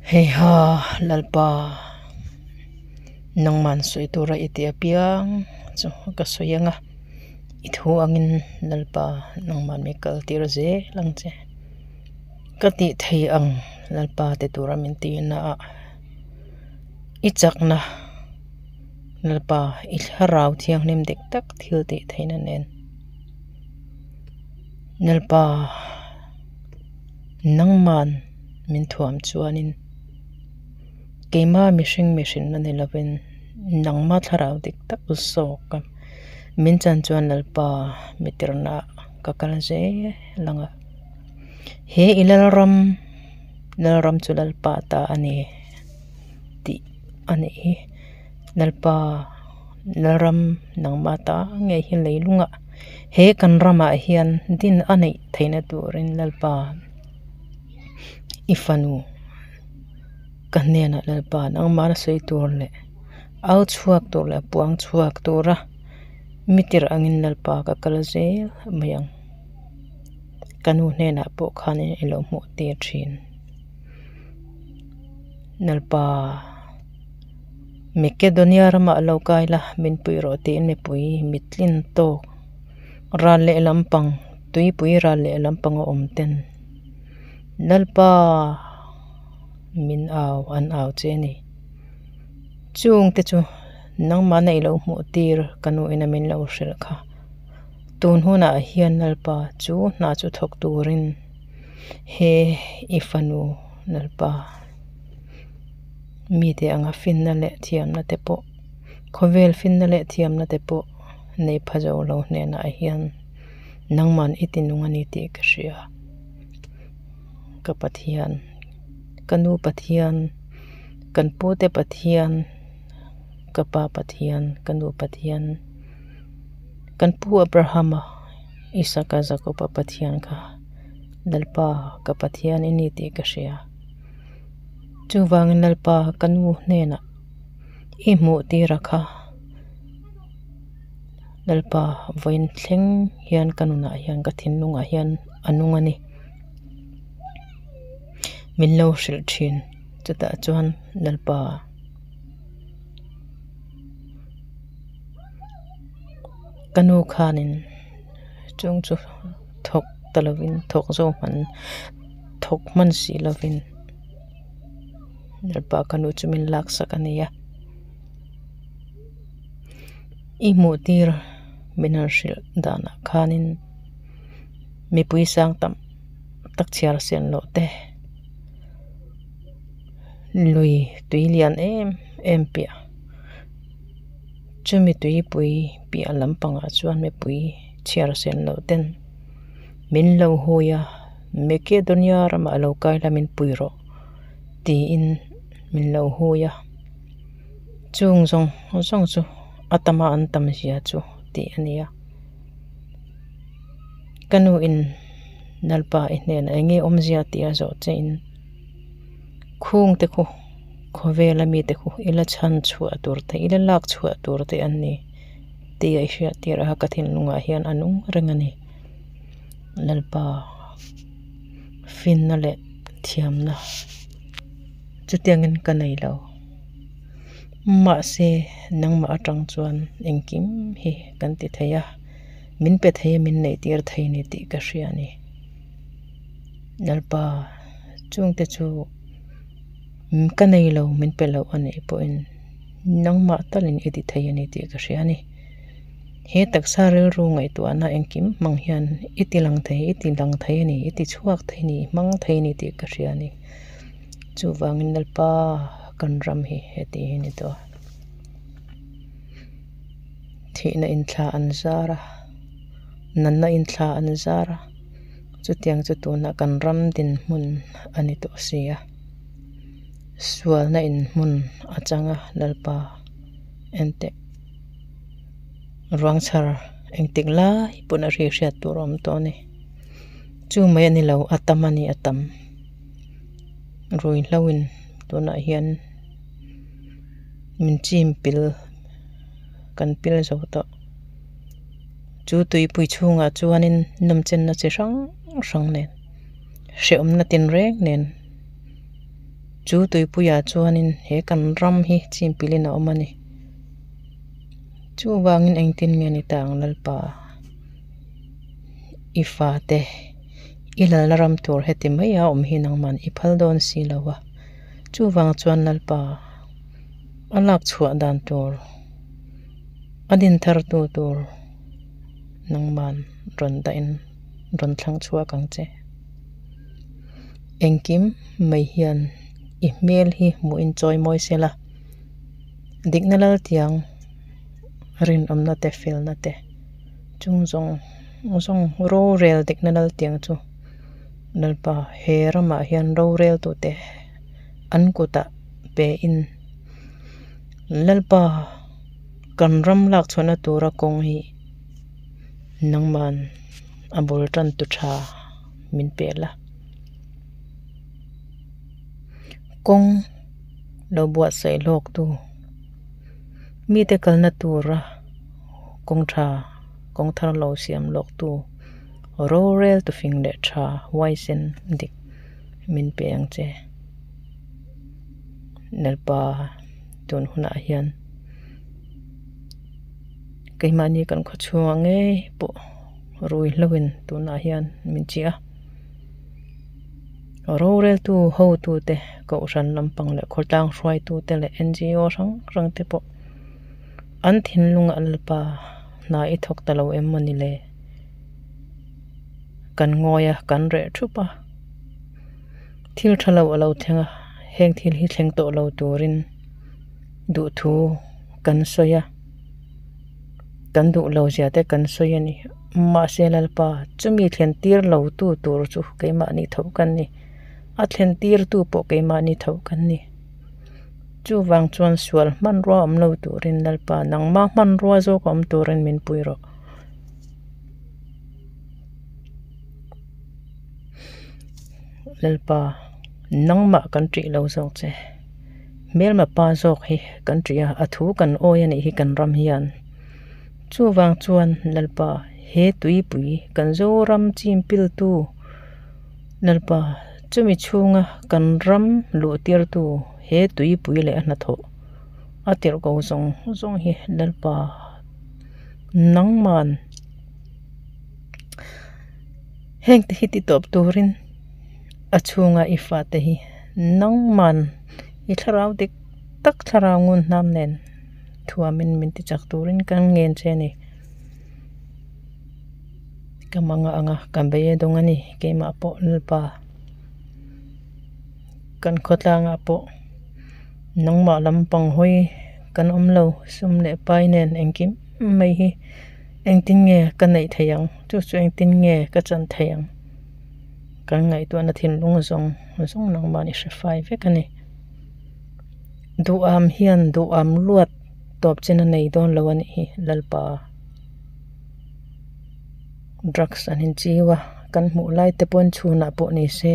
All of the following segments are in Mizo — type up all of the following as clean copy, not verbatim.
Heiha Lalpa, nangman sawi tura i tih apiang chu ka sawi ang a, i thu angin Lalpa nangman mi kal tir zel ang che. Ka tih thei ang Lalpa ti tura min tihna ah i chakna Lalpa i thlarau thianghlim dik tak thil tih theihna nen Lalpa nangman min thuam chuanin keima mihring mihrinna ni lovin nangma thlarau dik tak zawk a min chan chuan Lalpa mi tirhna ka kal zel ang a. He i lalram lalram chu Lalpa ta a ni tih a nih hi. Lalpa lalram nangma ta ngei hi leilungah he kan ramah hian din a neih theihna turin Lalpa i fanu ka hnenah Lalpa nangmah la sawi tur leh au chhuak tur leh puang chhuak tura mi tirh angin Lalpa ka kal zel mai ang. Ka nu hnenah pawh khanin i lo hmuh tir thin. Lalpa Makedonia ramah lo kai la, min pui rawh tiin mipui mitlin tawk ral leh lampang, tuipui ral leh lampang a awm ten Lalpa min au an au che a ni. Chung te chu nangmahna i lo hmuh tir ka nu ina min lo hrilh kha. Tun hunah hian Lalpa chu hna chu thawk turin he i fanu Lalpa mite anga finna leh thiamna te pawh khawvel finna leh thiamna te pawh nei pha zo lo hnenah hian nangman i ti nung a ni tih ka hria. Ka Pathian, ka nu Pathian, kan pute Pathian, ka pa Pathian, ka nu Pathian. Kan pu Abrahama, Isaka, Jakoba Pathian kha Lalpa ka Pathian i ni tih ka hria. Chuvangin Lalpa ka nu hnenah i hmuh tira kha Lalpa vawiin thleng hian ka nunah hian ka thinlungah hian a nung a ni. Min lo hrilh thin chutah chuan Lalpa. Ka nu khanin chung chu thawk ta lovin thawk zo hman thawk hman si lovin Lalpa ka nu chu min laksak a ni a. I hmuh tir min han hrilh danah khanin mipui sang tam tak chhiar sen loh te lui tui lian em em piah. Chumi tuipui piah lampangah chuan mipui chhiar sen loh ten min lo hawi a, Makedonia ramah lo kai la min pui rawh tiin min lo hawi a. Chung zawng zawng chu a tama an tam zia chu tih a ni a. Ka nu in Lalpa i hnenah eng nge awmzia tih a zawh che in khung te khu. Khawvela mite khu i la chhan chhuah tur te, i la lak chhuah tur te an ni tih a i hriat tir a, ka thinlungah hian a nung reng a ni. Lalpa finna leh thiamna chutiangin ka nei lo. Mahse nangmah atang chuan engkim hi kan ti thei a, min pe thei a, min neih tir thei a ni tih ka hria a ni. Lalpa chungte chu. Ka nei lo min pe loh a nih pawhin nangmah talin i ti thei a ni tih ka hria a ni. He taksa rilru ngaihtuahna engkim hmang hian i ti lang thei i ti lang thei a ni i ti chhuak thei a ni i hmang thei a ni tih ka hria a ni. Chuvangin Lalpa kan ram hi heti hi a ni tawh a. Thihna inthla an zar a, natna inthla an zar a. Chutiang chu tunah kan ram dinhmun a ni tawh si a, sualna inhmun a chang a Lalpa enteh ruang chhar engtik lai pawn a ri hriat tur a awm tawh a ni. Chu mai a ni lo a tam a ni a tam ruihhlo in tunah hian min chim pil kan pil zo tawh. Chu tuipui chhungah chuanin nawmchenna chi hrang hrang nen hrehawmna tinreng nen. Chu tuipuiah chuanin he kan ram hi chimpilin a awm a ni. Chuvangin engtin nge ni ta ang Lalpa? I fate, i lalna ram tur heti mai a awm hi nangman i phal dawn si lo a. Chuvang chuan Lalpa, a lak chhuah dan tur, a din thar tu tur nangman rawn dahin rawn thlang chhuak ang che. Engkim mai hian i hmel hi hmuhin chawi mawi sela, dikna lal tiang rinawmna te felna te chung zawng zawng rorel dikna lal tiang chu Lalpa he ramah hian rorel tute an kutah pe in Lalpa kan ram lak chhuahna tura kawng hi nangman a bul tan tu tha min pe la. Kawng lo buatsaih hlawk tu mite kalna tura kawng tha kawng thar lo siam lawk tu rorel tu fing leh tha huaisen dik min pe ang che. Lalpa tun hunah hian keimahni kan khaw chhungah ngei pawh rui hlauhin tunah hian min chi a. Roreltu hotute kohhran lampang leh khawtlang hruaitute leh NGO hrang hrang te pawh an thinlungah Lalpa hna i thawk ta lo em maw ni le? Kan ngawi a, kan reh thup a, thil tha lo a lo thleng a, heng thil hi thleng tawh lo turin duhthu kan sawi a. Kan duh lo zia te kan sawi a ni. Mahse Lalpa, chumi thlen tir lo tu tur chu keimahni tho kan ni. A thlen tir tu pawh keimahni tho kan ni. Chuvang chuan sual hmanrua awm lo turin Lalpa, nangmah hmanrua zawk a awm turin min pui rawh. Lalpa, nangmah kan ṭih lo zawk che. Hmelma pa zawk hi kan ṭih a, a thu kan awi a nih hi kan ram hian. Chuvang chuan Lalpa, he tuipui kan Zoram chim piltu Lalpa, chumi chhunga kan ram luh tirtu he tuipui leh a hnathawh a tirh ko zawng zawng hi Lalpa nangman heng te hi ti tawp turin a chhunga i fate hi nangman i thlarau dik tak thlarau ngun hnam nen thuamin min ti chak turin kan ngen che a ni. Ka manga anga ka bei a dawng a ni keimah pawh Lalpa kan khawtlangah pawh nangmah lampang hawi kan awm lo sum leh pai nen engkim mai hi engtin nge ka neih theih ang chu chu engtin nge ka chan theih ang. Kan ngaihtuahna thinlung zawng zawng nangmah ni hre fai vek a ni. Duham hian duham luat tawp chin a nei dawn lo a nih hi Lalpa. Drugs an inchiu a, kan hmuh lai te pawn chhunah pawh ni se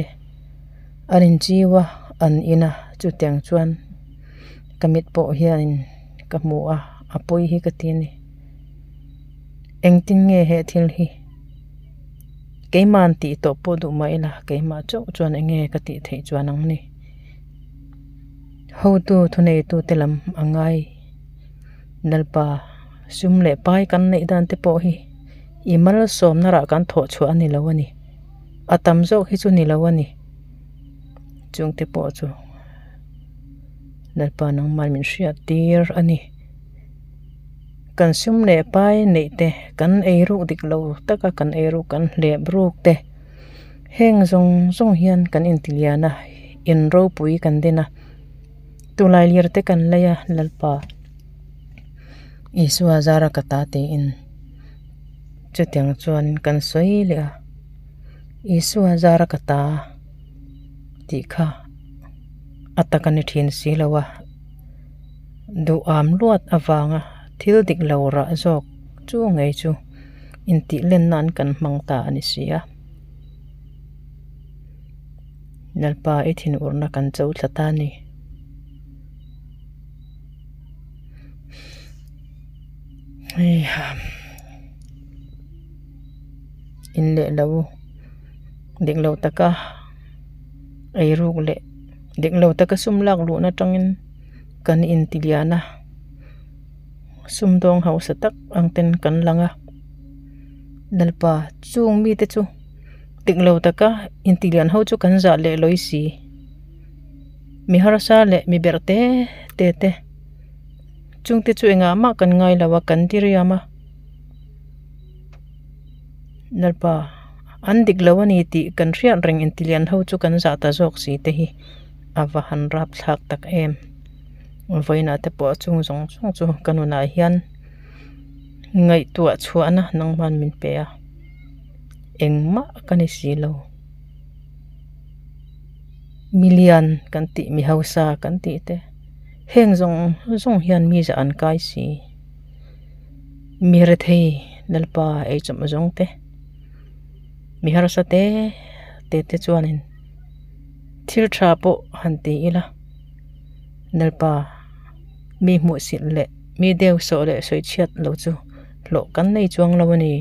an inchiu a, an in a, chutiang chuan ka mit pawh hianin ka hmu a, a pawi hi ka ti a ni. Engtin nge he thil hi? Keimahn tih tawh pawh duh mah ila keimah chauh chuan eng nge ka tih theih chuan ang ni. Hotu thuneitu te lam a ngai Lalpa sum leh pai kan neih dan te pawh hi i malsawmna rah kan thawh chhuah a ni lo a ni. A tam zawk hi chu ni lo a ni. Chung te pawh chu Lalpa nangmah min hriat tir a ni. Kan sum leh pai neih te, kan ei ruk dik lo taka kan ei ruk kan hlep ruk te, heng zawng zawng hian kan intilian a, in ropui kan din a, tulai lir te kan lei a Lalpa Isua zara ka ta tiin chutiang chuan kan sawi leh a, Isua zara ka ta tih kha a tak a ni thin si lo a. Duham luat avanga thil dik lo rah zawk chu ngei chu intih len nan kan hmang ta a ni si a. Lalpa i thinurna kan cho thla ta a ni. Heiha in leh lo dik lo taka eiruk leh. Dik lo taka sum lak luhna atangin kan intilian a, sumdawng hausa tak ang ten kan lang a. Lalpa, chung mite chu dik lo taka intilian ho chu kan zah leh lawi si. Mi harsa leh mi berh te te te chungte chu engah mah kan ngai lo a, kan diriam a. Lalpa, an dik lo a ni tih kan hriat reng intilian ho chu kan zah ta zawk si te hi a va han rap thlak tak em. Vawiinah te pawh chung zawng zawng chu ka nunah hian ngaihtuah chhuahna nangman min pe a, engmah ka ni si lo. Milian kan tih, mi hausa kan tih te heng zawng zawng hian mi zah an kai si. Mi rethei Lalpa eichawmh zawng te, mi harsa te te te chuanin thil tha pawh han ti ila Lalpa mi hmuhsilh leh mi deu sawh leh sawi chhiat lo chu hlawh kan nei chuang lo a ni.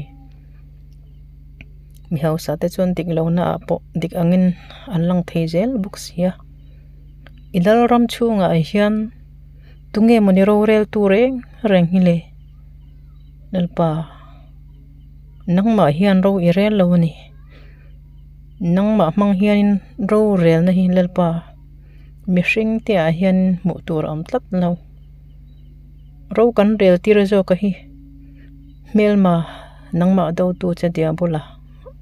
Mi hausa te chuan dik lohna ah pawh dik angin an lang thei zel bawk si a. I lal ram chhungah hian tunge mawni rorel tu reng reng hi le? Lalpa, nangmah hian ro i rel lo a ni. Nangmah hmang hianin rorelna hi Lalpa mihring te ah hian hmuh tur a awm tlat lo. Ro kan rel tir zawk a hi hmelma nangmah do tu che diabula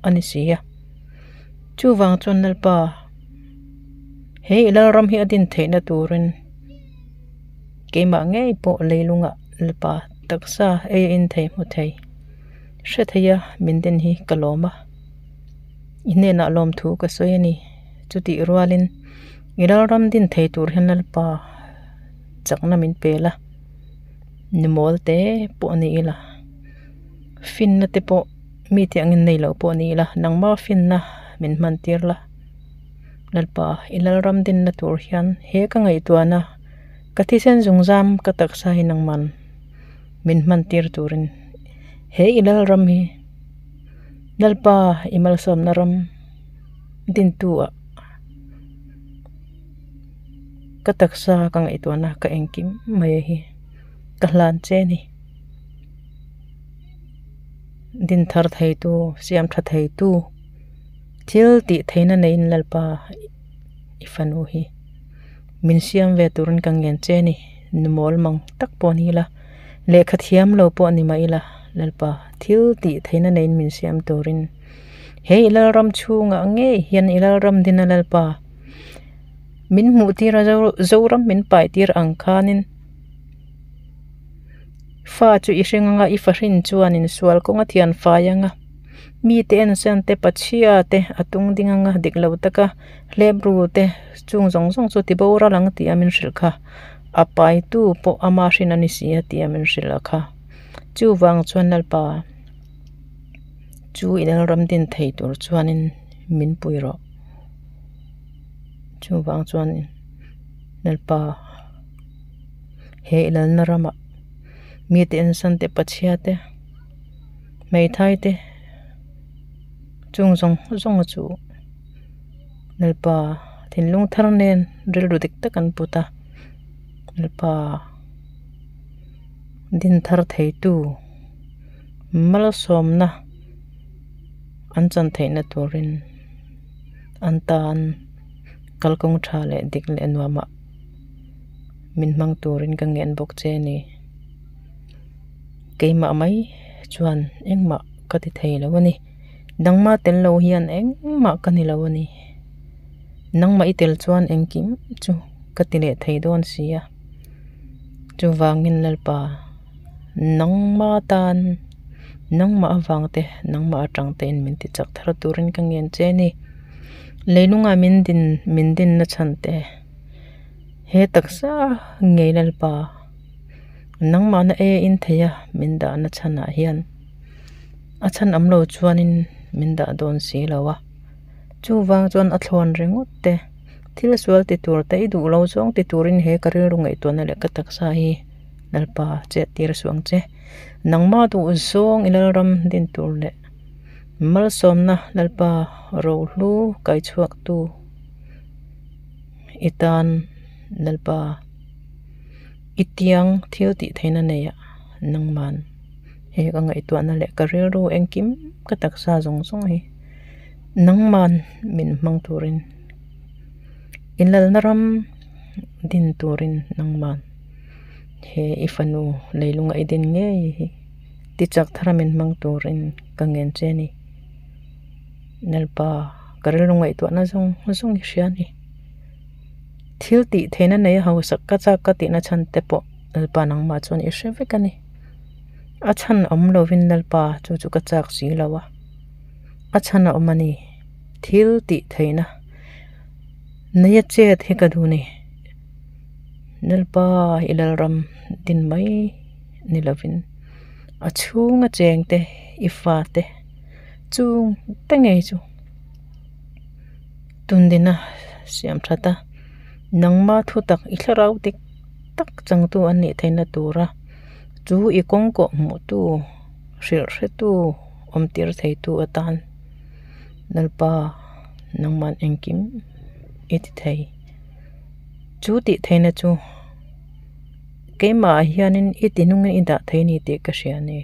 a ni si a. Chuvang chuan Lalpa he i lalram hi a din theihna turin keimah ngei pawh leilungah Lalpa taksa ei a in thei hmu thei hre thei a min din hi ka lawm a. I hnenah lawmthu ka sawi a ni. Chutih rualin i lalram din thei tur hian Lalpa chakna min pel a, ni mawl te pawh a ni ila, finna te pawh mi te angin nei loh pawh a ni ila, nangma finna min hman tir la. Lalpa, i lalram dinna tur hian he ka ngaihtuahna, ka thisen zungzam ka taksa hi nangman min hman tir turin he i lalram hi Lalpa i malsawmna ram dintu ah Ka taksa ka ngaihtuahna ka engkim mai a hi ka hlan che a ni. Din thar theitu, siam tha theitu, thil tih theihna neiin Lalpa i fanu hi min siam ve turin ka ngen che a ni. Nu mawl mang tak pawh ni ila, lehkha thiam lo pawh ni mah ila Lalpa thil tih theihna neiin min siam turin he i Lalram chhungah ngei hian i Lalram dina Lalpa. Min hmuh tir a Zoram min pai tir ang khanin fa chu i hreng anga i fahrin chuanin sual kawnga thian fai anga mite en san te pachhia te a tung ding anga dik lo taka hlep ru te chung zawng zawng chu ti boral ang tih a min hrilh kha a pai tu pawh ama hrin a ni si a tih a min hrilh a kha chuvang chuan Lalpa chu i Lalram din thei tur chuanin min pui rawh. Chuvang chuan Lalpa he i lalna ramah mite ensan te pachhia te hmeithai te chung zawng zawng chu Lalpa thinlung thar nen rilru dik tak an put a Lalpa din thar theitu malsawmna an chan theihna turin. An tan kalkawng tha leh dik leh nuamah min hmang turin ka ngen bawk che a ni. Keimah mai chuan engmah ka ti thei lo a ni. Nangmah tel lo hian engmah ka ni lo a ni. Nangmah i tel chuan engkim chu ka ti leh thei dawn si a. Chuvangin Lalpa nangmah tan. Nangmah avang te, nangmah atang tein min ti chak thar turin ka ngen che ni. Leilunga min din, min din na chhan te. He taksa ngei Lalpa, nangmah na e in thei a min dah na chhan ah hian a chhan awm lo chuanin min dah dawn si lo a. Chuvang chuan a thlawn ringawt te, thil sual ti tur te i duh lo zawng ti turin he ka rilru ngaihtuahna leh ka taksa hi Lalpa chet tir suang che. Nangmah duh zawng i Lalram din tur leh malsawmna Lalpa rohlu kai chhuaktu. I tan Lalpa i tiang thil tih theihna neia nangman he ka ngaihtuahna leh ka rilru engkim ka taksa zawng zawng hi nangman min hmang turin i lalna ram din turin nangman he i fanu leilunga i din ngei hi tichak thara min hmang turin ka ngen che ni. Lalpa ka rilru ngaihtuahna zawng zawng i hria a ni. Thil tih theihna nei a hausak ka chak ka tihna chhan te pawh Lalpa nangmah chuan i hre vek a ni. A chhan awm lovin Lalpa chu chu ka chak si lo a, a chhan a awm a ni. Thil tih theihna nei a chet hi ka duh ni. Lalpa i Lalram din mai ni lovin a chhunga chengte i fate chung te ngei chu. Tundina siam that a, nangma thutak i thlarau dik tak changtu an nih theihna tura chu i kawng kawh hmuhtu, hrilh hretu, awm tir theitu atan Lalpa nangman engkim i ti thei. Chu tih theihna chu keimahah hianin i ti nungin i dah thei a ni tih ka hria a ni.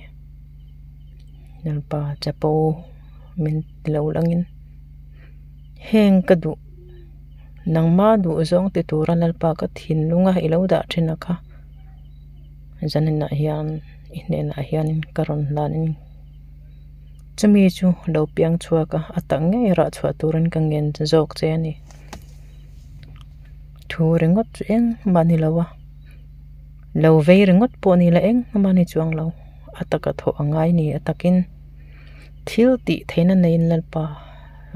Lalpa chapo min ti lo langin. Heng ka duh, nangma duh zawng ti tura Lalpa ka thinlunga i lo dah thin a kha. Zaninah hian i hnenah hianin ka rawn hlanin chumi chu lo piang chhuak a, a tak ngei rah chhuah turin ka ngen zawk che a ni. Thu ringawt chu engmah ni lo a, lo vei ringawt pawh ni la engmah ni chuang lo, a taka thawh a ngai ni a takin thil tih theihna neiin Lalpa.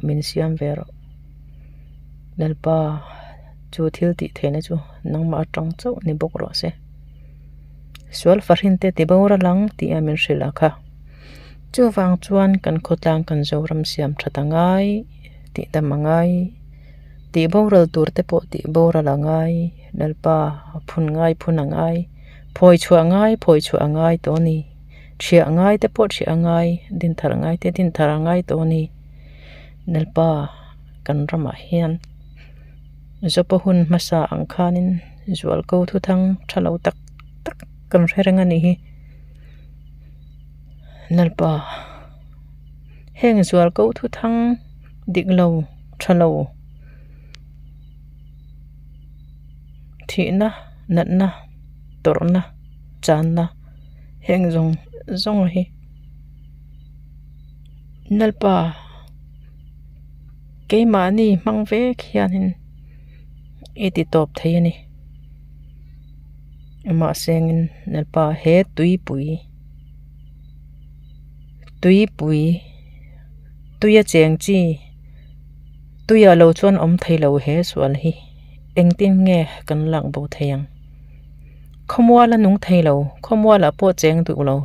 Min siam ve rawh. Lalpa, chu thil tih theihna chu nangmah atang chauh ni bawk rawh se. Sual fahrin te ti boral ang tih a min hrilh a kha. Chuvang chuan kan khawtlang kan Zoram siam that a ngai, tih dam a ngai, tih boral tur te pawh tih boral a ngai, Lalpa phun ngai phun a ngai, phawi chhuah ngai phawi chhuah a ngai tawh a ni. Thiah ngai te pawh thiah a ngai, dinthar ngai te dinthar a ngai tawh a ni. Lalpa kan ramah hian Zopa hun hmasa ang khanin zualko thuthang tha lo tak tak kan hre reng a nih hi. Lalpa heng zualko thuthang dik lo tha lo thihna natna tawrhna channa. Heng zawng zawng hi Lalpa keimahni hmang vek hianin i ti tawp thei a ni. Mahse engin Lalpa he tuipui tuipui tuia cheng chi tuiah lo chuan awm thei lo he sual hi engtin nge kan lak bo thei ang. Khawmual a nung thei lo, khawmualah pawh cheng duh lo,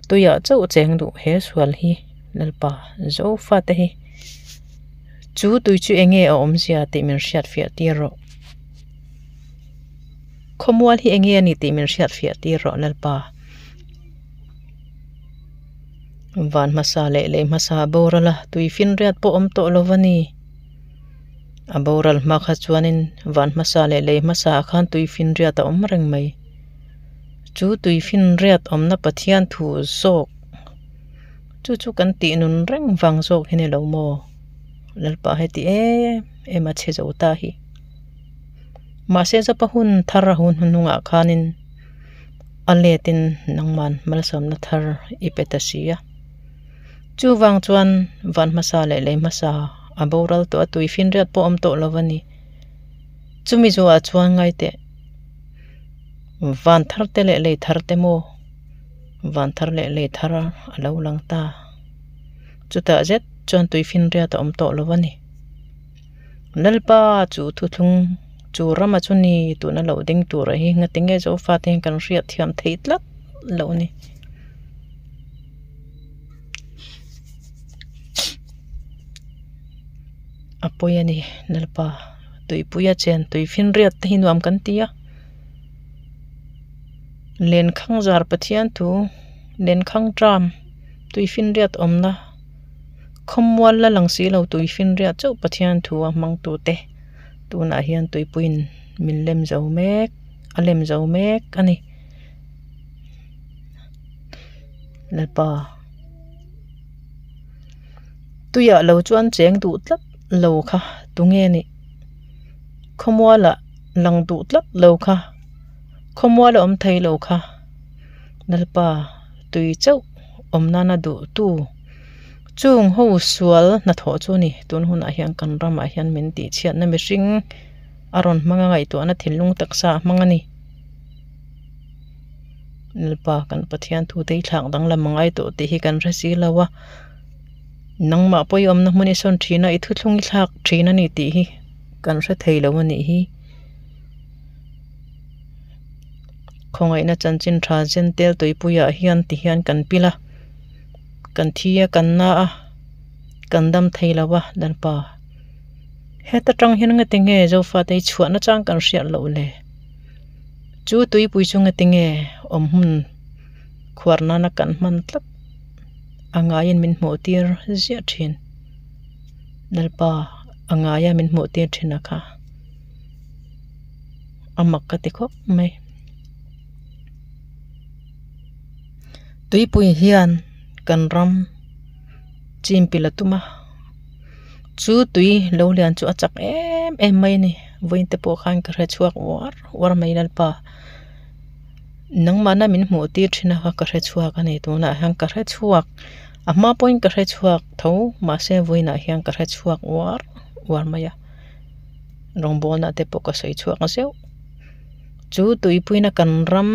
tuiah chauh cheng duh he sual hi Lalpa Zofate hi chu tui chu eng nge a awmzia tih min hriat fiah tir rawh. Khawmual hi eng nge a ni tih min hriat fiah tir rawh Lalpa. Van hmasa leh lei hmasa boral a tui finriat pawh awm tawh lo va ni. A boral hma kha chuanin van hmasa leh lei hmasa ah khan tui finriat a awm reng mai. Chu tui finriat awmna Pathian thu zawk chu chu kan tih nun reng vang zawk hi ni lo maw? Lalpa heti em em a chhe zo ta hi. Mahse Zopa hun thar a hun hnungah khanin a letin nangman malsawmna thar i pe ta si a. Chuvang chuan van hmasa leh lei hmasa a boral tawh a, tui finriat pawh awm tawh lo a ni. Chumi zuah chuan ngaiteh van thar te leh lei thar te maw van thar leh lei thar a lo lang ta. Chutah zet chuan tui finriat a awm tawh lo a ni. Lalpa chu thuthlung chu rama chu ni tuna lo ding tur a hi ngatinge Zofate hian kan hriat thiam thei tlat lo a ni. A pawi a ni Lalpa tuipuia chen tui finriat te hi nuam kan ti a lenkhang zar Pathian thu lenkhang tram tui finriat awmna khawmual la lang si lo tui finriat chauh Pathian thu a hmang tute. Tunah hian tuipuiin min lem zo mek a lem zo mek a ni. Lalpa tuiah lo chuan cheng duh tlat lo kha tunge nih? Khawmualah lang duh tlat lo kha khawmuala awm thei lo kha Lalpa tui chauh awm nana duh tu chung ho sual hnathawh chu a ni. Tun hunah hian kan ramah hian min tihchhiatna mihring a rawn hmang a ngaihtuahna thinlung taksa a hmang a ni. Lalpa kan Pathian thu te hi thlak danglam a ngai tawh tih hi kan hre si lo a, nangmah pawimawhna hmun i sawn thin a, i thuthlung i thlak thin a ni tih hi kan hre thei lo a nih hi. Khawngaihna chanchin tha zen tel tuipuiah hian ti hian kan pil a, kan thi a, kan na a, kan dam thei lo a Lalpa. Heta tang hian nge tinge Zofate hi chhuahna chang kan hriat loh le? Chu tuipui chu nge tinge awm hmun khuar nana kan hman tlat a ngaiin min hmuh tir ziah thin. Lalpa a ngaia min hmuh tir thin a kha a mak ka ti khawp mai. Tuipui hian kan ram chim pilh a tum a. Chu tui lo lian chu a chak em em mai a ni vawiin te pawh khan ka hre chhuak uar uar mai Lalpa nangmahna min hmuh tir thin a kha ka hre chhuak a ni tunah hian ka hre chhuak a hma pawhin ka hre chhuak tho mahse vawiinah hian ka hre chhuak uar uar mai a rawngbawlna te pawh ka sawi chhuak zeuh chu tuipuina kan ram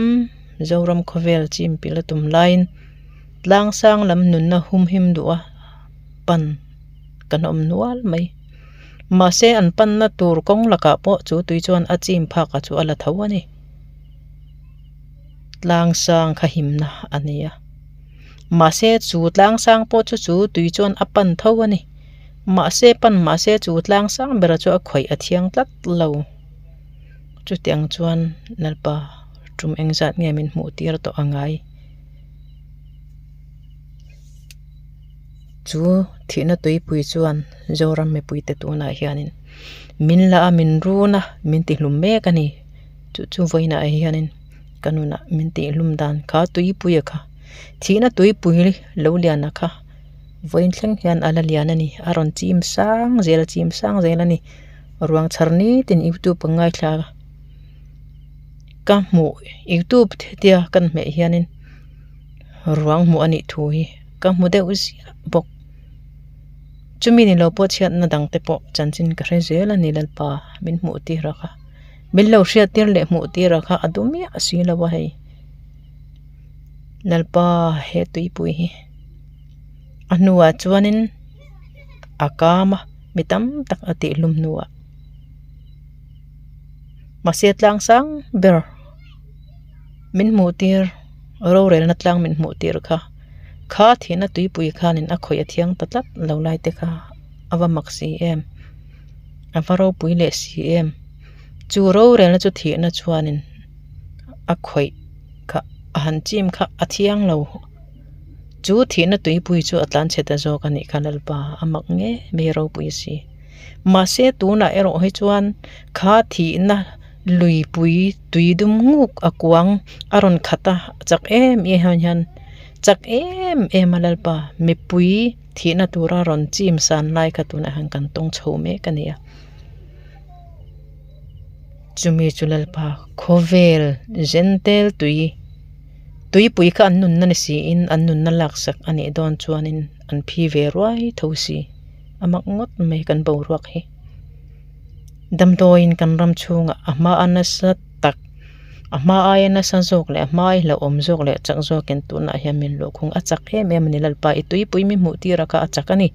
Zoram khawvel chim pilh a tum laiin tlang sang lam nunna humhim duh a. pan kan awm nual mai. Mahse an panna tur kawng lakah pawh chu tui chuan a chim phak a chu a la tho a ni. Tlang sang kha himna a ni a. Mahse chu tlang sang pawh chu chu tui chuan a pan tho a ni. Mahse pan mahse chu tlang sang bera chu a khawih a thiang tlat lo. Chutiang chuan Lalpa tum engzat nge min hmuh tir tawh a ngai. Chu thihna tuipui chuan Zoram mipuite tunah hianin min la a, min run a, min tihlum mek a ni. Chu chu vawiinah hianin ka nunah min tihlum dan kha tuipuia kha thihna tuipui lo liana kha vawiin thleng hian a la lian a ni. A rawn chim sang zel a chim sang zel a ni. Ruang chhar nitin youtube ka ngaithla a, ka hmuh youtube tia kan hmeh hianin. Ruang hmuh a nih thu hi ka hmu deuh ziah bawk. Chumi ni lo pawh chhiatna dang te pawh chanchin ka hre zel a ni Lalpa min hmuh tir a kha. Min lo hriat tir leh hmuh tir a kha a duh miah si lo a hei. Lalpa he tuipui hi a hnuah chuanin a kam a mi tam tak a tihhlum hnuah mahse tlang sang ber. Min hmuh tir rorelna tlang min hmuh tir kha kha thihna tuipui khanin a khawih a thiang ta tlat lo lai te kha a va mak si em a va ropui leh si em chu rorelna chu thihna chuanin a khawih kha a han chim kha a thiang lo chu thihna tuipui chu a tlan chhe ta zawk a nih kha Lalpa a mak nge mai ropui si mahse tunah erawh hi chuan kha thihna. Luipui tui dum nguk a kuang a rawn khat a chak em em ah hian chak em em a Lalpa mipui thihna tura rawn chim san lai kha tunah hian kan tawng chho mek a ni a chumi chu Lalpa khawvel zentel tui tuipui kha an nunna ni siin an nunna laksak a nih dawn chuanin an phi ve ruai tho si a mak ngawt mai kan boruak hi. Damdawiin kan ram chhungah a hma a nasa tak a hma aia nasa zawk leh a hma aia hlauhawm zawk leh chak zawkin tunah hian min luhkhung a chak em em a ni Lalpa i tuipui mi hmuh tir a kha a chak a ni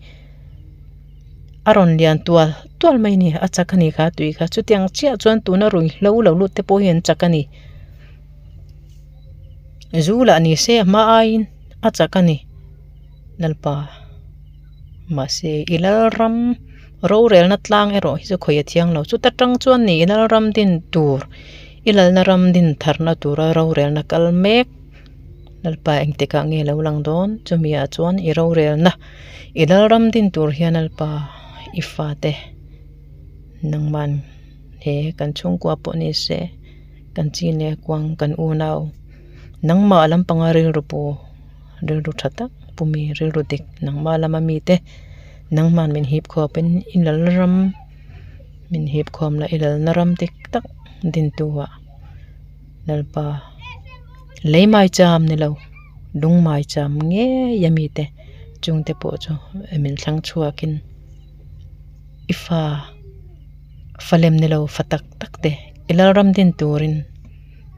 a rawn lian tual tual mai a ni a chak a ni kha tui kha chutiang chiah chuan tuna ruihhlo lo lut te pawh hi an chak a ni zu lah ni se a hma aiin a chak a ni Lalpa. Mahse, i Lalram rorelna tlang erawh hi chu khawi a thiang lo. Chuta tang chuan ni i Lalram din tur, i Lalna ram din tharna tura rorelna kal mek Lalpa engtikah nge lo lang dawn? Chumi ah chuan i rorelna, i Lalram din tur hian Lalpa i fate nangman. He kan chhungkua pawh ni se, kan chi leh kuang kan unau nangmah lampanga rilru pu rilru tha tak pu mi rilru dik nangmah lama mite nangman min hip khawpin i lal ram min hip khawm la i lalna ram dik tak din tu ah Lalpa lei mai cham ni lo lung mai cham ngei a mite chungte pawh chu min thlang chhuakin i fa fa lem ni lo fa tak tak te i lalram din turin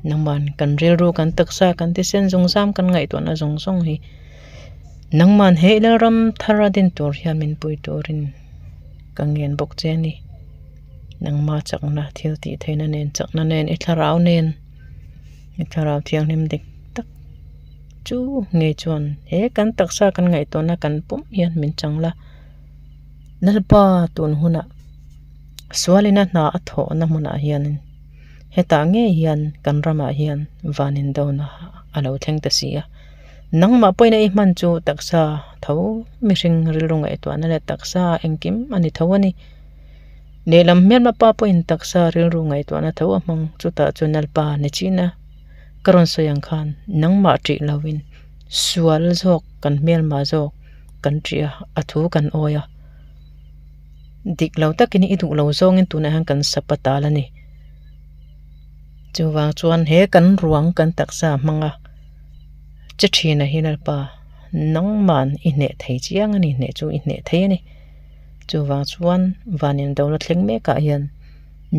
nangman kan rilru kan taksa kan thisen zawng zam kan ngaihtuahna zawng zawng hi nangman he i lalram thar a din tur hian min pui turin ka ngen bawk che a ni. Nangma chakna thil tih theihna nen chakna nen i thlarau nen i thlarau thianghlim dik tak chu ngei chuan he kan taksa kan ngaihtuahna kan pum hian min chang la. Lalpa tun hunah sualina hna a thawhna hmunah hianin hetah ngei hian kan ramah hian van indona a lo thleng ta si a. Nangmah pawhin a i hman chu taksa tho mihring rilru ngaihtuahna leh taksa engkim a ni tho a ni. Lehlam hmelma pa pawhin taksa rilru ngaihtuahna tho a hmang chutah chuan Lalpa ni china ka rawn sawi ang khan nangmah ṭih lovin sual zawk kan hmelma zawk kan ṭih a, a thu kan awi a. Dik lo takin i duh lo zawngin tunah hian kan sap a tal a ni. Chuvang chuan he kan ruang kan taksa hmanga che ṭhina hi Lalpa nangman i hneh thei chiang a ni, hneh chu i hneh thei a ni. Chuvang chuan van indona thleng mekah hian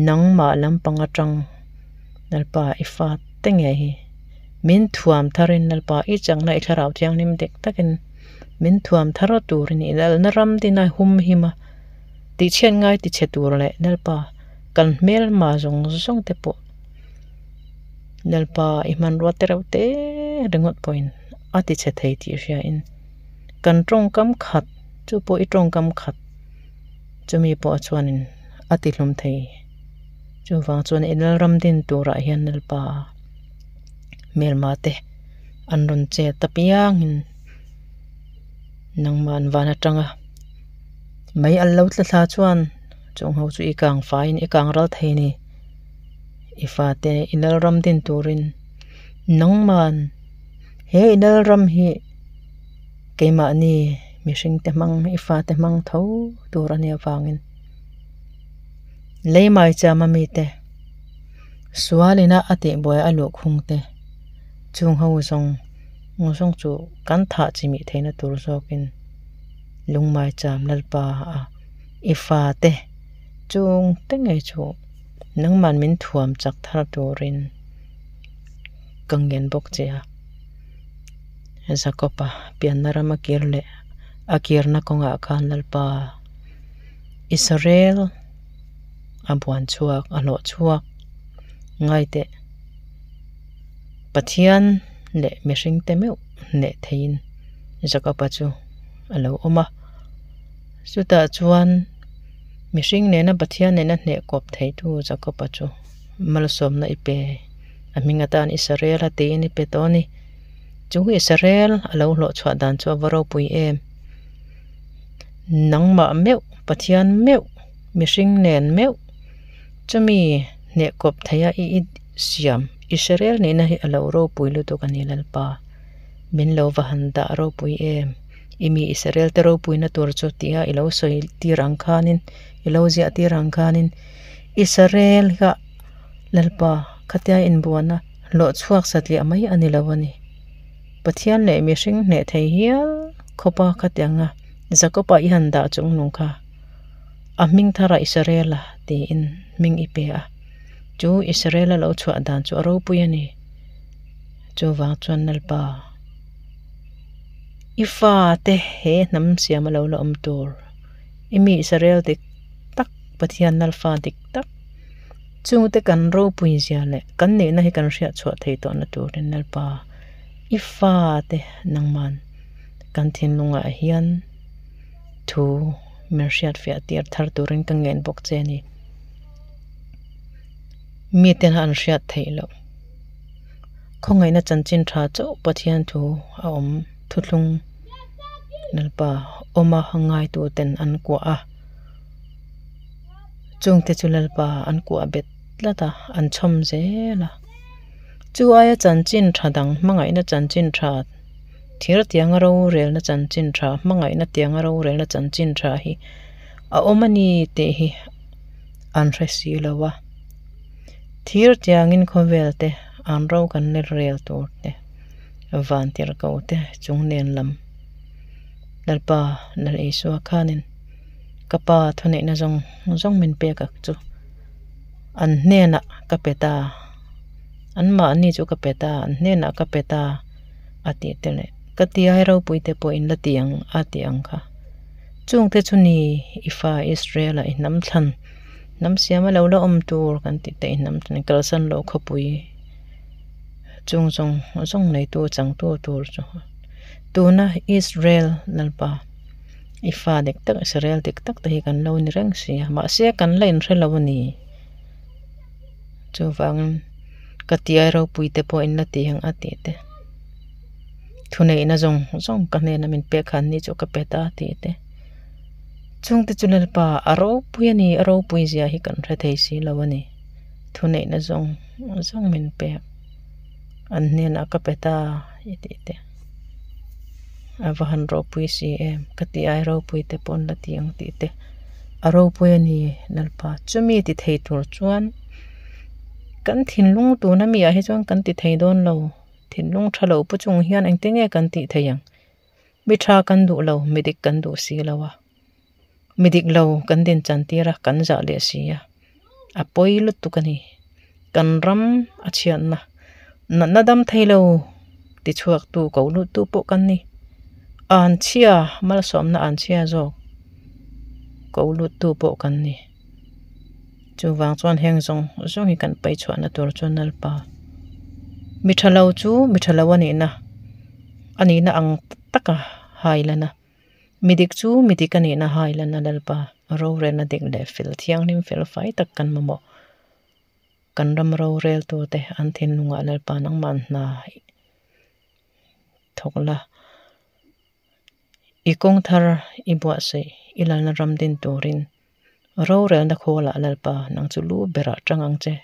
nangmah lampang atang Lalpa i fa te ngei hi min thuam tharin Lalpa i chakna i thlarau thianghlim dik takin min thuam thar turin i lalna ram dina hum him a tihchhiat ngai tichhe tur leh Lalpa kan hmelma zawng zawng te pawh Lalpa i hmanrua te reuh te ringawt pawhin a tichhe thei tih hriain kan tawngkam khat Chu pawh i tawngkam khat chumi pawh chuanin a ti hlum thei. Chuvang chuan i Lalram din turah hian Lalpa hmelma te an rawn chet apiangin nangmah an van atanga mei an lo tla thla chuan chung ho chu i kang faiin i kang ral thei a ni. I fate i Lalram din turin nangman he i Lalram hi. Keimahni mihringte hmang i fate hmang tho tur a nih avangin lei maichama mite sualina a tihbuai a luhkhung te chung ho zawng zawng chu kan thah chi mih theihna tur zawkin lung maicham lalpa a i fate chung te ngei chu nangman min thuam chak thar turin ka ngen bawk che a. Jakob-a pianna ram a kir leh a kirna kawngah khan Lalpa Israel a buan chhuak a hlawh chhuak ngai teh Pathian leh mihring te meuh hneh theiin Jakob-a chu a lo awm a chutah chuan mihring nena Pathian nena hneh kawp theitu Jakob-a chu malsawmna i pe a hming atan Israel a tiin i pe tawh a ni. Chu Israel a lo hlawh chhuah dan chu a va ropui em? Nangmah meuh, Pathian meuh, mihring nen meuh chumi hneh kawp theia i i siam Israel nihna hi a lo ropui lutuk a ni Lalpa. Min lo va han dah ropui em? I mi Israel te ropuina tur chu tia i lo sawi tir ang khanin, i lo ziah tir ang khanin Israel kha Lalpa khatia inbuana Hlawh chhuak satliah mai a ni lo a ni. Pathian leh mihring hneh thei hial khawpa khatianga Jakob-a i han dah chung nung kha a hming thara Israel-a tiin hming i pe a. Chu Israel-a lo chhuah dan chu a ropui a ni. Chuvang chuan Lalpa, i fate he hnam siama lo la awm tur, i mi Israel dik tak, Pathian Lalfa dik tak, Chungte kan ropui zia leh kan nihna hi kan hriat chhuah thei tawhna turin Lalpa i fate nangman kan thinlungah hian thu min hriat fiah tir thar turin ka ngen bawk che a ni. Miten an hriat theih loh khawngaihna chanchin tha chauh Pathian thu a awm thuthlung Lalpa awma ngaituten an kuah a. Chungte chu Lalpa an kuah bet tlat a, an chhawm zel a. Chu aia chanchin tha dang hmangaihna chanchin tha, thir tianga rorelna chanchin tha, hmangaihna tianga rorelna chanchin tha hi a awm a ni tih hi an hre si lo a. Thir tiangin khawvel te an ro kan la rel tur te, vantirhkoh te chung nen lam Lalpa Lal Isua khanin ka pa thuneihna zawng zawng min pek ak chu an hnenah ka pe ta, anmahni chu ka pe ta, an hnenah ka pe ta a tih te leh ka tiai ropui te pawh in la ti ang a tih ang kha. Chungte chu ni i fa Israel-a i hnam thlan hnam siama lo la awm tur kan tih te i hnam thlan kalsan loh khawpui chung zawng zawng neitu changtu tur chu tuna Israel Lalpa i fa dik tak Israel dik tak te hi kan lo ni reng si a mahse kan la inhre lo a ni chuvangin ka tiai ropui te pawh in la ti ang a tih te thuneihna zawng zawng ka hnena min pek khan ni chu ka pe ta tih te. Chungte chu Lalpa a ropui a ni, a ropui zia hi kan hre thei si lo a ni. Thuneihna zawng zawng min pek, an hnenah ka pe ta i tih te. A va han ropui si em, ka tih ai ropui te pawh an la ti ang tih te. A ropui a ni Lalpa, chumi ti thei tur chuan kan thinlung tuna mi ah hi chuan kan ti thei dawn lo, thinlung tha lo pu chung hian engtin nge kan tih theih ang. Mi tha kan duh lo, mi dik kan duh si lo a. Mi dik lo kan din chan tir a, kan zah leh si a. A pawi lutuk a ni. Kan ram a chhiatna, natna dam thei lo ti chhuak tu ko lut tu pawh kan ni. An chhia, malsawmna an chhia zawk ko lut tu pawh kan ni. Chuvang chuan heng zawng zawng hi kan paih chhuahna tur chuan Lalpa mi tha lo chu mi tha lo a nihna a nihna ang taka hai lan a, mi dik chu mi dik a nihna hai lan a Lalpa rorelna dik leh fel thianghlim fel fai tak kan mamawh kan ram rorel tute an thinlungah Lalpa nangmah hna thawk la. I kawng thar i buatsaih i lalna ram din turin rorelna khawlah Lalpa nang chu lu berah tang ang che.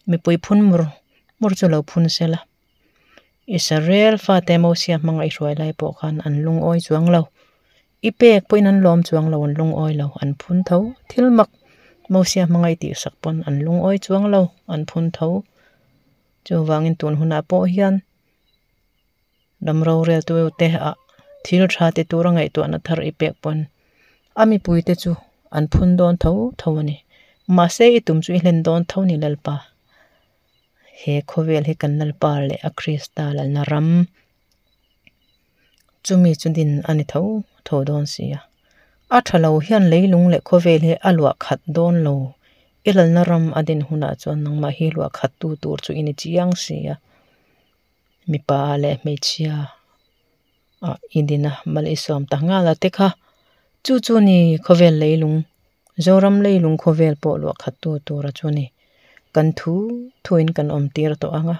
Mipui phun mur mur chu lo phun se la. Israel fate Mosia hmanga i hruai lai pawh khan an lungawi chuang lo. I pek pawhin an lawm chuang lo, an lungawi lo, an phun tho. Thil mak Mosia hmanga i tihsak pawn an lungawi chuang lo, an phun tho. Chuvangin tun hunah pawh hian Ram roreltu te ah thil tha ti tura ngaihtuahna thar i pek pawn a mipuite chu an phun dawn tho tho a ni. Mahse i tum chu i hlen dawn tho ni Lalpa. He khawvel hi kan Lalpa leh a Krista lalna ram chumi chu din a ni tho tho dawn si a. A tha lo hian leilung leh khawvel hi a luah khat dawn lo. I lalna ram a din hunah chuan nangmah hi luah khat tu tur chu i ni chiang si a. Mipa leh hmeichhia ah i din a mal i sawm ta nghal a te kha chu chu ni khawvel leilung Zoram leilung khawvel pawh luah khat tu tura chu ni kan thu thu in kan awm tir tawh ang a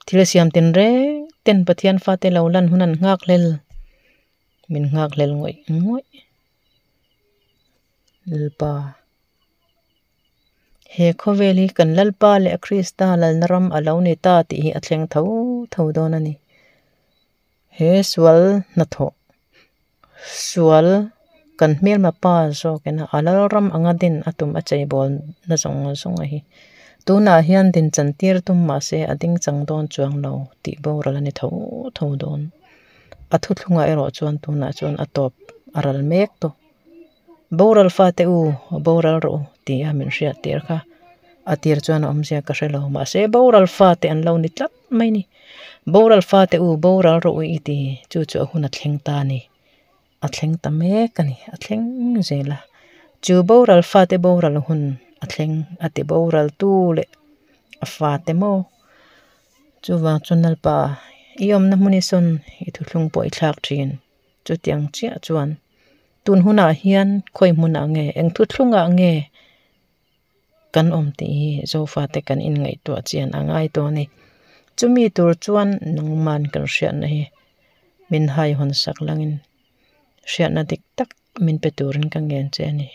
thil siam tin reng ten Pathian fate lo lan hun an nghak hlel min nghak hlel ngawih ngawih Lalpa. He khawvel hi kan Lalpa leh Krista lalna ram a lo ni ta tih hi a thleng tho tho dawn a ni. He sual hnathawh, sual kan hmelma pa zawkina a lalram anga din a tum a cheibawl na zawng zawng a hi. Tunah hian din chan tir tum mahse a ding chang dawn chuang lo tih boral a ni tho tho dawn. A thuthlungah erawh chuan tunah chuan a tawp a ral mek tawh. Boral fate u, boral rawh u ti a min hriat tir kha a tir chuan a awmzia ka hre lo. Mahse boral fate an lo ni tlat mai ni. Boral fate u, boral rawh u i ti chu chu a hun a thleng ta a ni. A thleng ta mek a ni, a thleng zel a. Chu boral fate boral hun a thleng a ti boral tu leh a fate maw. Chuvang chuan Lalpa i awmna hmun i sawn i thuthlung pawh i thlak thin. Chutiang chiah chuan tun hunah hian khawi hmunah nge eng thuthlungah nge kan awm tih hi Zofate kan inngaihtuah chian a ngai tawh a ni. Chumi tur chuan nangman kan hriatna hi min haihawn sak langin hriatna dik tak min pe turin ka ngen che a ni.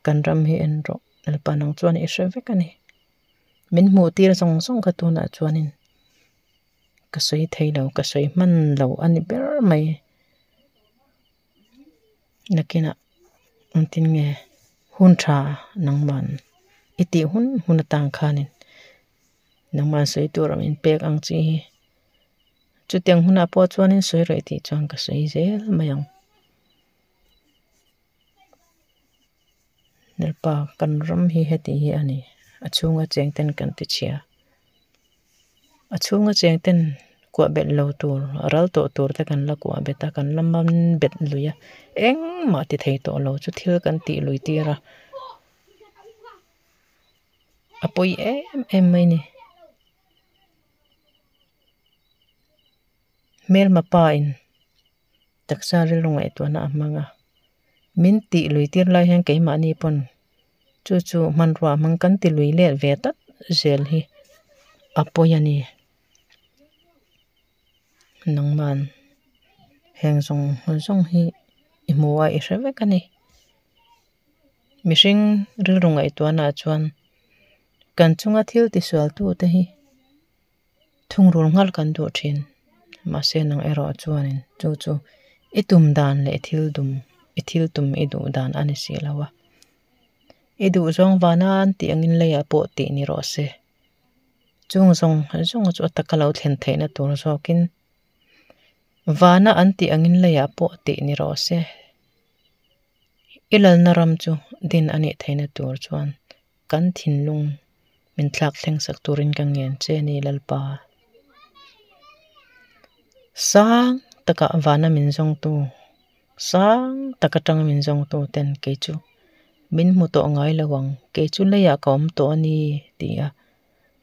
Kan ram hi en rawh, Lalpa nang chuan i hre vek a ni. Min hmuh tir zawng zawng kha tunah chuanin ka sawi thei lo, ka sawi hman lo a ni ber mai. Nakinah engtin nge hun tha nangman i tih hun hun atang khanin nangman sawi tur ang inpek ang chi hi. Chutiang hunah pawh chuanin sawi rawh i tih chuan ka sawi zel mai ang. Lalpa kan ram hi heti hi a ni, a chhunga cheng ten kan ti chhia. A chhunga cheng ten kuah bet lo tur, ral tawh tur te kan la kuah bet a, kan la man bet lui a, engmah ti thei tawh lo chu thil kan tih lui tir a, a pawi em em mai ni. Hmelma pa in taksa rilru ngaihtuahna a hmang a, min tih lui tir lai hian keimahni pawn chu chu hmanrua hmang kan ti lui let ve tlat zel hi a pawi a ni. Nangman heng zawng zawng hi i hmu a i hre vek a ni. Mihring rilru ngaihtuahna ah chuan kan chunga thil tisual tute hi Thungrul nghal kan duh thin. Mahse nang erawh chuanin chu chu i tum dan leh i thil dum i thil tum i duh dan a ni si lo a. I duh zawng vana an tih angin leiah pawh tih ni rawh se. Chung zawng zawng chu a taka lo thlen theihna tur zawkin vana an tih angin leiah pawh tih ni rawh se. I lalna ram chu din a nih theihna tur chuan Kan thinlung min thlak thleng sak turin ka ngen che ni Lalpa. Sang takah vana min zawngtu, sang tak atanga min zawngtu ten kei chu min hmu tawh ngai lo ang, kei chu leiah ka awm tawh a ni ti a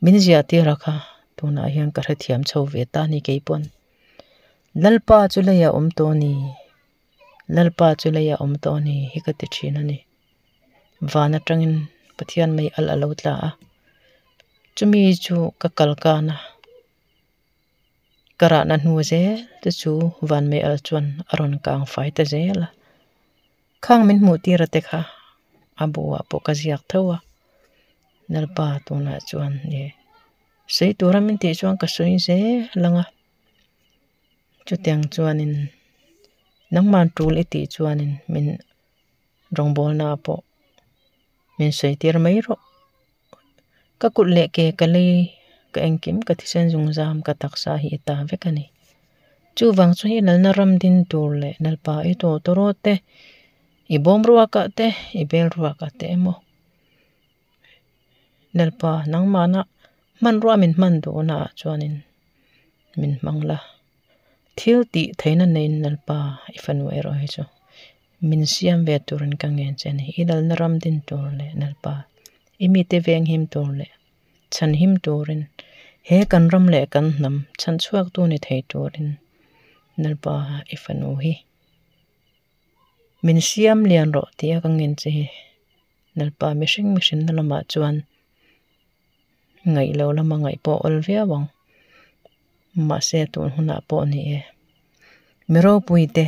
min ziah tir a kha tunah hian ka hrethiam chho ve ta ni kei pawn. Lalpa chu leiah awm tawh a ni, Lalpa chu leiah awm tawh a ni hi ka ti thin a ni. Van atangin Pathian mei al a lo tla a, chumi chu ka kal kan a, ka rahna hnu zel te chu van mei al chuan a rawn kang fai ta zel a, khang min hmuh tir a te kha a buh ah pawh ka ziak tho a, Lalpa tunah chuan ih sawi tura min tih chuan ka sawi zel ang a, chutiang chuanin nangmah tul i tih chuanin min. Rawngbawlna pawh min sawi tir mai rawh. Ka kut leh ke ka lei ka engkim ka thisen zungzam ka taksa hi i ta vek a ni. Chuvang chu hi lalna ram din tur leh Lalpa i tawh tawh te, i bawm ruakah te, i bel ruakah te emaw Lalpa nangmahna hmanrua min hman duhna ah chuanin min hmang la. Thil tih theihna neiin Lalpa i fanu erawh hi chu min siam ve turin ka ngen che a ni. I lalna ram din tur leh Lalpa i mite veng him tur leh chhan him turin he kan ram leh kan hnam chhan chhuak tu ni thei turin Lalpa i fanu hi min siam lian rawh tih a ka ngen che hi. Lalpa mihring mihrinna lamah chuan ngaih lo lama ngaih pawh a awl viau ang. Mahse tun hunah pawh ni e. Mi ropuite,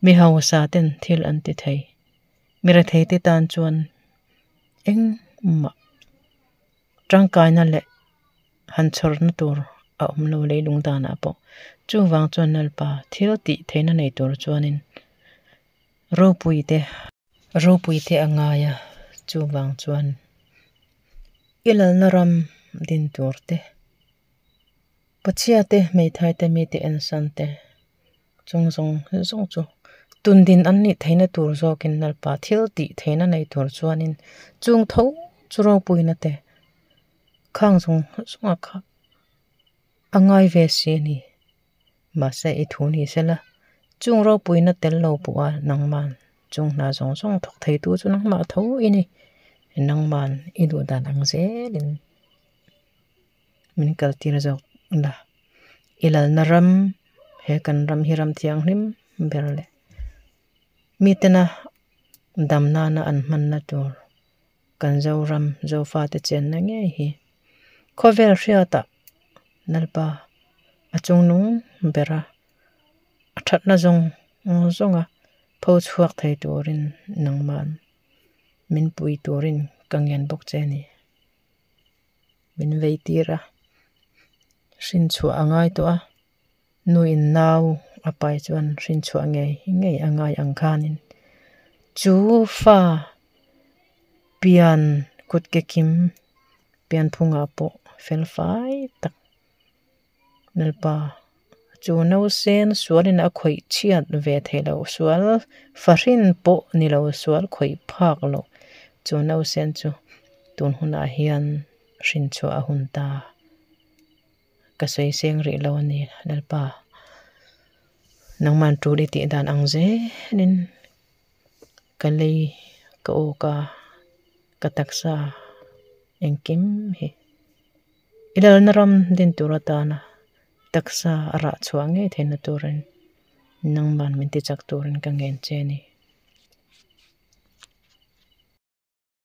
mi hausa ten thil an ti thei. Mi retheite tan chuan engmah tangkaina leh han chhawrna tur a awm lo leilung danah pawh. Chuvang chuan Lalpa thil tih theihna nei tur chuanin ropuite, Ropui te a ngai a, chuvang chuan i lalna ram din tur te, pachhia te, hmeithai te, mite ensan te chung zawng zawng chu tun din an nih theihna tur zawkin Lalpa thil tih theihna nei tur chuanin chung tho chu ropuina te khang zawng zawng a kha a ngai ve si a ni. Mahse i thu ni sela, chung ropuina tel lo pawh a nangman chung hna zawng zawng thawk theitu chu nangmah tho i ni. Nangman i duh dan ang zelin min kaltir zawk la. I lalna ram, he kan ram hi ram thianghlim ber leh mitena dam nana an hmanna tur kan Zoram Zofate chenna ngei hi khawvel hriatah Lalpa a chungnung bera a thatna zawng zawnga Pho chhuak thei turin nangman min pui turin ka ngen bawk che a ni. Min vei tir a, hrin chhuah a ngai tawh a, nu in nau a pai chuan hrin chhuah ngei ngei a ngai ang khanin chu fa pian kut ke kim pian phungah pawh fel fai tak Lalpa chu nausen sualin a khawih chhiat ve theih loh, sual fahrin pawh ni lo, sual khawih phak loh chu nausen chu tun hunah hian hrin chhuah a hun ta. Ka sawi seng rih lo a ni Lalpa, nangman tul i tih dan ang zelin ka lei, ka aw ka, ka taksa engkim hi. I lalna ram din tur atana taksa a rah chhuah ngei theihna turin nangman min tichak turin ka ngen che a ni.